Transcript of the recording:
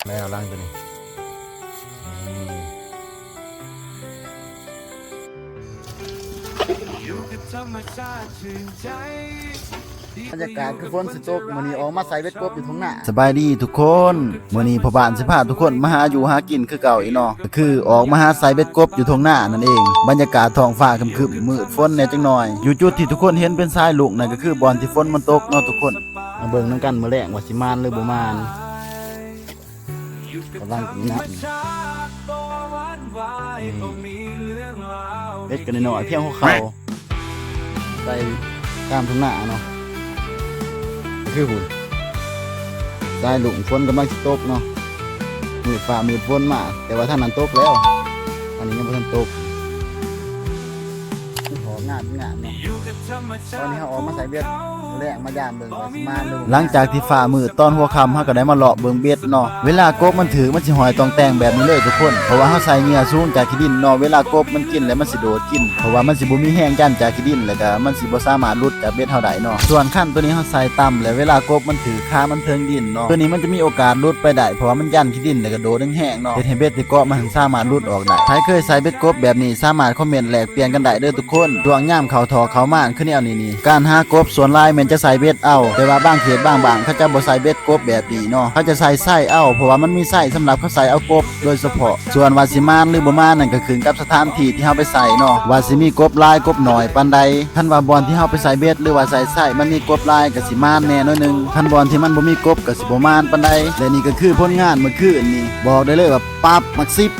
ແລ້ວຫຼັງຕົວນີ້ ນີ້ ບັນຍາກາດຄືຝົນຊິຕົກ ມື້ນີ້ອອກມາໃສ່ເບັດກົບຢູ່ທົ່ງນາ. ສະບາຍດີທຸກຄົນ ມື້ນີ້ພໍ່ບ້ານຊິພາທຸກຄົນມາຫາຢູ່ຫາກິນຄືເກົ່າອີກເນາະ ກໍຄືອອກມາຫາໃສ່ເບັດກົບຢູ່ທົ່ງນານັ້ນເອງ. ບັນຍາກາດທ້ອງຟ້າຄຶ້ມໆ ມືດຝົນແດ່ຈັກໜ່ອຍ. ຢູ່ຈຸດທີ່ທຸກຄົນເຫັນເປັນສາຍລຸກນັ້ນ ກໍຄືບ່ອນທີ່ຝົນມັນຕົກເນາະທຸກຄົນ. ມາເບິ່ງນຳກັນມື້ແລງວ່າຊິໝານຫຼືບໍ່ໝານ. ກຳລັງກິນນ້ຳ ເບັດກໍນ້ອຍໆ ພຽງຫົວເຂົ່າ ໃສ່ຕາມທົ່ງນາເນາະ ຄືພຸ້ນ ສາຍລຸກ ຝົນກຳລັງຊິຕົກເນາະ ມືດຟ້າມືດຝົນມາ ແຕ່ວ່າທາງນັ້ນຕົກແລ້ວ ອັນນີ້ຍັງບໍ່ທັນຕົກ. ໂອ້ ງາມໆ ເນາະ ຕອນນີ້ເຮົາອອກມາໃສ່ເບັດ ແລງມາຢາມເບິ່ງວ່າຊິມານຫຼືບໍ່ມານ. ຫຼັງຈາກທີ່ຟ້າມືດຕອນຫົວຄ່ຳ ເຮົາກໍໄດ້ມາເລາະເບິ່ງເບັດເນາະ. ເວລາກົບມັນຖືກ ມັນຊິຫ້ອຍຕ່ອງແຕ່ງແບບນີ້ເລີຍທຸກຄົນ ເພາະວ່າເຮົາໃສ່ເຫຍື່ອສູງຈາກຂີ້ດິນເນາະ. ເວລາກົບມັນກິນແລ້ວ ມັນຊິໂດດກິນ ເພາະວ່າມັນຊິບໍ່ມີແຮງຢັນຈາກຂີ້ດິນ ແລ້ວກໍມັນຊິບໍ່ສາມາດຫຼຸດຈາກເບັດເຮົາໄດ້ເນາະ. ສ່ວນຄັນຕົວນີ້ເຮົາໃສ່ຕ່ຳ ແລ້ວເວລາກົບມັນຖືກຂາມັນເທິງດິນເນາະ ຕົວນີ້ມັນຈະມີໂອກາດຫຼຸດໄປໄດ້ ເພາະວ່າມັນຢັນຂີ້ດິນ ແລ້ວກໍໂດດແຮງໆ ເນາະ ເຮັດໃຫ້ເບັດທີ່ເກາະມັນສາມາດຫຼຸດອອກໄດ້. ໃຜເຄີຍໃສ່ເບັດກົບແບບນີ້ ສາມາດຄອມເມັນແລກປ່ຽນກັນໄດ້ເດີທຸກຄົນ. ຊ່ວງຍາມເຂົ້າຖອກເຂົ້າມານຄືແນວນີ້ນີ້ ການຫາກົບສ່ວນຫຼາຍແມ່ນຈະໃສ່ເບັດເອົາ ແຕ່ວ່າບາງເຂດບາງບ້ານເຂົາເຈົ້າບໍ່ໃສ່ເບັດກົບແບບນີ້ເນາະ ເຂົາຈະໃສ່ໄຊເອົາ ເພາະວ່າມັນມີໄຊສຳລັບເຂົາໃສ່ເອົາກົບໂດຍສະເພາະ. ສ່ວນວ່າຊິມານຫຼືບໍ່ມານນັ້ນ ກໍຂຶ້ນກັບສະຖານທີ່ທີ່ເຮົາໄປໃສ່ເນາະ ວ່າຊິມີກົບຫຼາຍກົບໜ້ອຍປານໃດ. ຄັນວ່າບ່ອນທີ່ເຮົາໄປໃສ່ເບັດ ຫຼືວ່າໃສ່ໄຊມັນມີກົບຫຼາຍ ກໍຊິມານແດ່ໜ້ອຍໜຶ່ງ ຄັນບ່ອນທີ່ມັນບໍ່ມີກົບກໍຊິບໍ່ມານປານໃດ. ແລະນີ້ກໍຄືຜົນງານມື້ຄືນນີ້ ບອກໄດ້ເລີຍວ່າປັບໝາກສິບ